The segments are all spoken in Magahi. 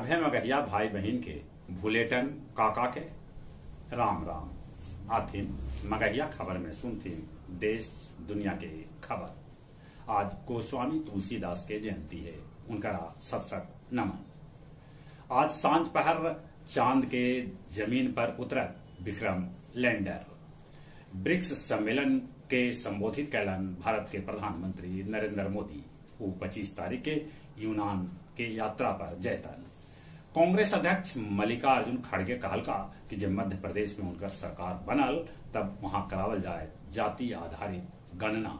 सभे मगहिया भाई बहिन के भुलेटन काका के राम राम। आथिन मगहिया खबर में सुनथिन देश दुनिया के खबर। आज गोस्वामी तुलसीदास के जयंती है, उनका सत सत नमन। आज सांझ पहर चांद के जमीन पर उतरत विक्रम लैंडर। ब्रिक्स सम्मेलन के संबोधित कैलन भारत के प्रधानमंत्री नरेंद्र मोदी। वो 25 तारीख के यूनान के यात्रा पर जयतन। कांग्रेस अध्यक्ष मल्लिकार्जुन खड़गे कहलका कि जब मध्य प्रदेश में उनकर सरकार बनल तब वहां करावल जाए जाति आधारित गणना।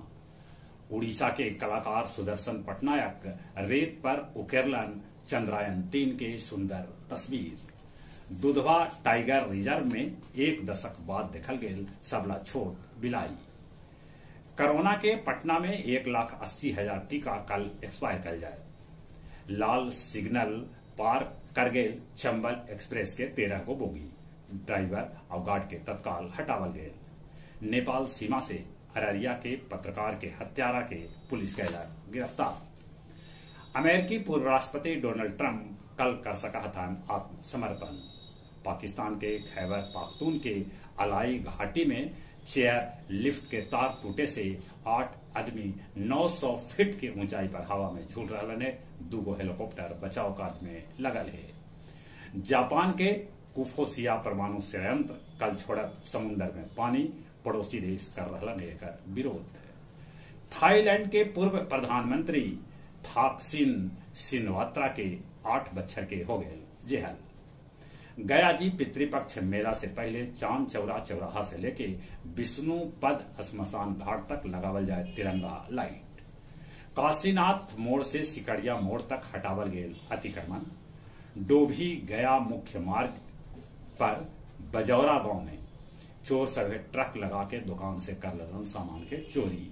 उड़ीसा के कलाकार सुदर्शन पटनायक रेत पर उकेरलन चंद्रयान 3 के सुंदर तस्वीर। दुधवा टाइगर रिजर्व में एक दशक बाद देखल गेल सबला छोट बिलाई। कोरोना के पटना में 1,80,000 टीका कल एक्सपायर कल जाए। लाल सिग्नल पार कर गेल चंबल एक्सप्रेस के 13 गो बोगी। ड्राइवर और गार्ड के तत्काल हटावल गेल। नेपाल सीमा से अररिया के पत्रकार के हत्यारा के पुलिस कैला गिरफ्तार। अमेरिकी पूर्व राष्ट्रपति डोनाल्ड ट्रंप कल कर सका था आत्मसमर्पण। पाकिस्तान के खैबर पाख्तून के अलाई घाटी में चेयर लिफ्ट के तार टूटे से 8 आदमी 900 फीट के ऊंचाई पर हवा में झूल रहा है। 2 हेलीकॉप्टर बचाव कार्य में लगल है। जापान के कुफोसिया परमाणु संयंत्र कल छोड़त समुन्द्र में पानी, पड़ोसी देश कर रहा है एकर विरोध। थाईलैंड के पूर्व प्रधानमंत्री थाकसिन सिनवात्रा के 8 बच्छर के हो गए जेहल। गया जी पितृपक्ष मेला से पहले चांद चौरा चौराहा से लेके विष्णु पद श्मशान घाट तक लगावल जाए तिरंगा लाइट। काशीनाथ मोड़ से सिकरिया मोड़ तक हटावल गेल अतिक्रमण। डोभी गया मुख्य मार्ग पर बजौरा गांव में चोर सभे ट्रक लगा के दुकान से कर लगन सामान के चोरी।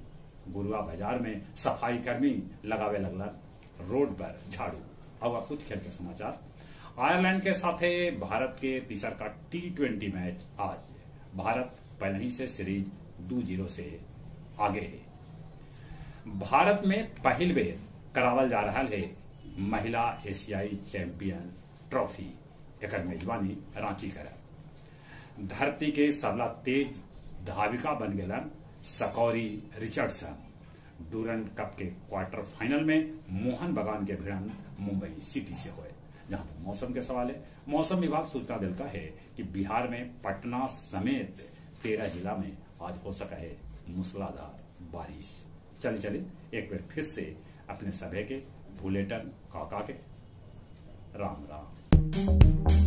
गुरुआ बाजार में सफाई कर्मी लगावे लगलन रोड पर झाड़ू। अब कुछ खेल के समाचार। आयरलैंड के साथ भारत के तीसर का T20 match आज। भारत पहले ही से सीरीज 2-0 से आगे है। भारत में पहली बेर करावल जा रहा है महिला एशियाई चैंपियन ट्रॉफी। एकर मेजबानी रांची कर। धरती के सबला तेज धाविका बन गलन सकौरी रिचर्डसन। डूरंड कप के क्वार्टर फाइनल में मोहन बगान के भिड़ंत मुंबई सिटी से हुए। जहां तक मौसम के सवाल है, मौसम विभाग सूचना देता है कि बिहार में पटना समेत 13 जिला में आज हो सका है मूसलाधार बारिश। चले चले एक बार फिर से अपने सभे के भुलेटन काका के राम राम।